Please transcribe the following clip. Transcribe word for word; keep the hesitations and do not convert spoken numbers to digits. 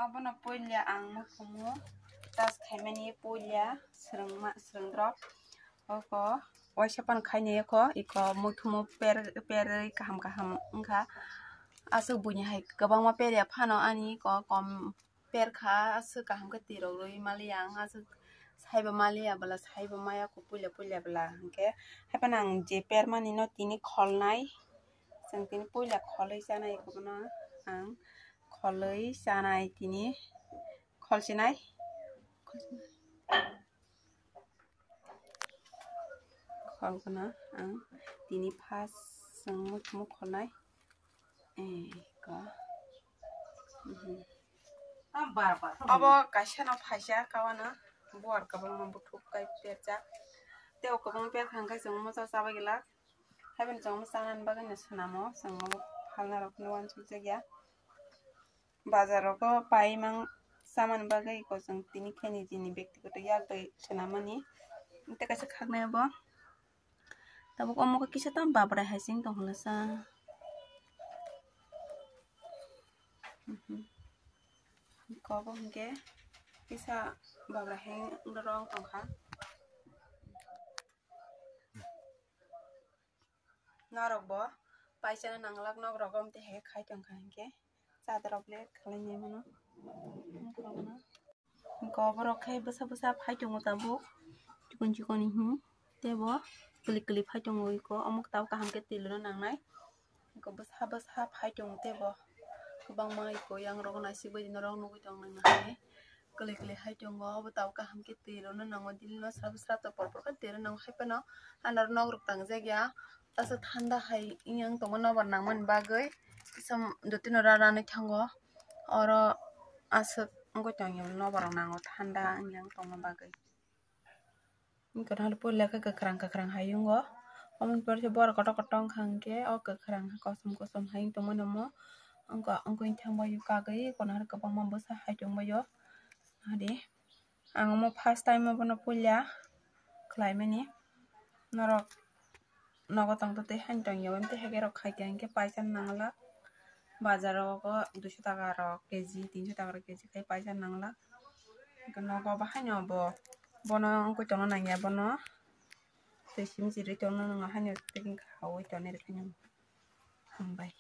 Abono puila ang muthumu tas khaimani puila swrwngma, swrwngdrop. Oko waisa pan khaini eko, iko muthumu per, perwi kaham kaham wngkha. Aswk buini hai kwbangma perya phano ani iko kom perkha, aswk kaham khe twi rok rwi maliya ang, aswk saiba maliya bwla, saiba maya kho puila puila bwla. Hinkhe haiphano ang je permani no tini kholnai, chwng tini puila kholwi chanai, ikono ang kholwi chanai tini, kholsinai. Kholkana ang tini first chwng muthumu kholnai. Eko. Mhm. Abo kaisa no phaisa kawana buar kwbangma buthuk kai perjak. Tei o kwbangma perkha hwnkhe chwng mocha chabai glak. Haibani chwng mocha chanani bagwi no swnamo, chwng obo phalna rok no uansukjakya. Bazar rogo pai mang chamani bagwi eko chwng tini khe nijini bektigoto yak bai swnamani. Tei kaisa khaknai bo tabuk omo khe kisa tamo babrai hai se wng tong khlasa. Eko bo hinkhe kisa babrai hai wng tong kha. Norok bo paisano nanglak nok rogo, amtwi hai khai tong kha hinkhe chadarok le khlai nai mano. Eko borok khai bwsa bwsa phai tongo tabuk, chikon chikon hi tei bo kwlwi kwlwi phai tongo. Eko omo tabuk kaham khe twi rwna nangnai. Eko bwsa bwsa phai tongo tei bo kwbangma eko yang rogo naisik bai norok nugwi tong nai hai. Kwlwi kwlwi hai tongo, obo tabuk kaham khe twi rwna nango, dili no srap srap to por por khe twi rwna nango. Haiphano ano nok rok tangjakya, aswk thanda hai wng tongma nobar nangmani bagwi kisa dotino ra ranwi thango. Oro aswk wngwi tongya nobar rok nango, thanda wng tongma bagwi. Wngkha hwnba puila khe kwkhwrang kwkhwrang hai wngo. Omo ni pore se borok kotor kotor wngkha hwnkhe o kwkhwrang kosom kosom hai wng tongmani omo. Wngkha wngkha wngkha kagwi kono hai kwbangma bwsa hai tongbaio. Hadi ang omo first time obono puila khlaimani. Norok nogo tongtwtwi haino tongya, tei haikhe rok khaikha hinkhe paisa nanglak. Bazar rogo duiso taka rok keji, tinso taka rok keji khai paisa nanglak. Hinkhe nogo bo haino bo, bono wngwi tongna nangya, bono twi simi chirwi tongna nangya, haino tei khaui tonwi rwkhe nang. Hambai.